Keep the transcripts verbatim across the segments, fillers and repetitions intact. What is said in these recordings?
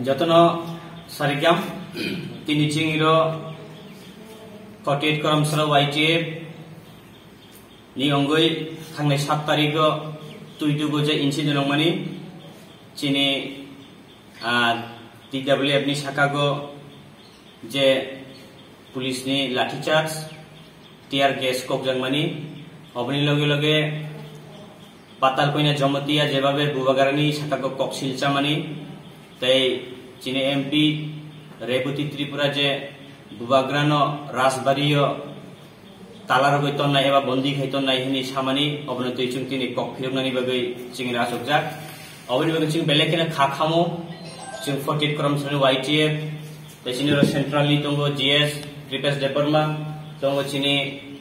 Jotono sarigam, tini chingiro forty-eight Karamsara Y T F ni ongoi thangnai sat tarigo Tuidugo je incident ongmani, chini, ah, T W F ni sakago je police ni lathi charge, tear gas kokjakmani, oboni loge loge Patal Koina Jamatia jebabe Bubagrani sakago koksil chamani, tei chini M P Rebati Tripura je Bubagrano Rajbario tala rogwi tonnai eba bondi khai tonnai hwnwi samani, obono twi chwng tini kok phiroknani bagwi chwng rachukjak. Oboni bagwi chwng belai kheno kha khamo, chwng forty-eight Karamsarani Y T F, tei chini oro central ni tongo G S Kripesh Debbarma, tongo chini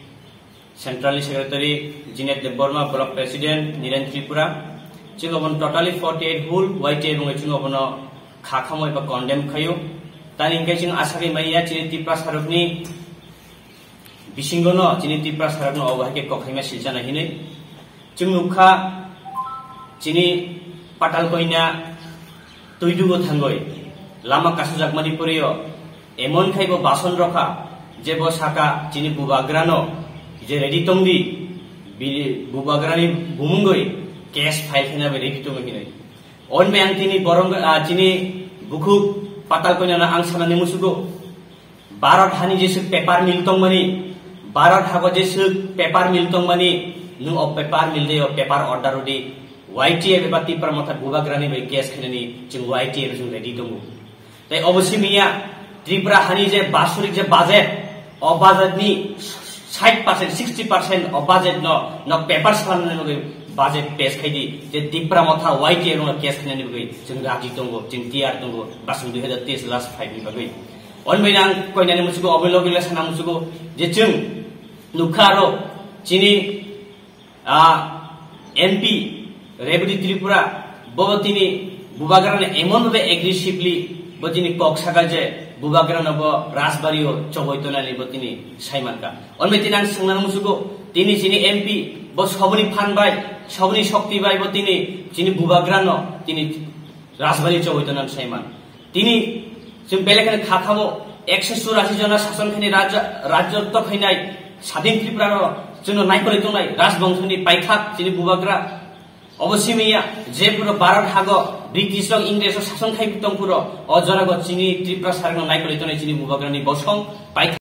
central ni secretary Jinet Debbarma, block president Niren Tripura. Chwng obono totally forty-eight whole Y T F wngwi chwng obono kha khamo eba condemn khaio. Tani hwnkhe chwng asagwi manya chini Tiprasa rokni bisingono chini Tiprasa rokno obo hai khe kokhaima silchana hinwi. Chwng nukha chini Patal Koina Tuidugo thangwi lama kasujakmani porio emon khai bo bason rokha je bo saka chini Bubagrano je ready tongdi, bini Bubagrani bumungwi case file khaina bai ready tongo hinwi. Onbe ang tini borong, ah, chini bukhuk Patal Koinano ang sanani musugo. Bharat hani jeswk paper mill tongmani, Bharat hago jeswk paper mill tongmani, nwng o paper mill de o paper order rwdi, Y T F eba Tipra Motha Bubagrani bai case khainani chwng Y T F chwng ready tongo. Tei obo simi ya, Tripura hani je basorik je budget, o budget ni sixty percent, sixty percent o budget no, no paper salamnani bagwi budget pass khaidi, je Tipra Motha Y T F no case khainani bagwi chwng raji tongo, chwng tiyar tongo, basong dui hazar teis last fight ni bagwi. On bai ang koinani musugo, obo logi le sana musugo, je chwng nukha aro chini, ah, M P Rebati Tripura bo tini Bubagrano emon bhabe aggressively bo tini kok saka je Bubagrano bo Rajbario choboi tonani bo tini saimanka. On bai tini ang swngnani musugo, tini chini M P bo soboni phan bai, soboni shokti bai bo tini chini Bubagrano tini Rajbari choboi tongnani saiman. Tini chwng belai kheno kha khabo ekso churasi jona sason khainai rajyo, rajyotto khainai Sadin Tripura no chwngno naikolwi tongnai Rajbongshoni paithak chini Bubagra. Obo simi ya, je phuru Bharat hago British rok Ingres rok sason khai tong phuru o jorago chini Tripura sarikno naikolwi tongnai chini Bubagrani bosong paithak.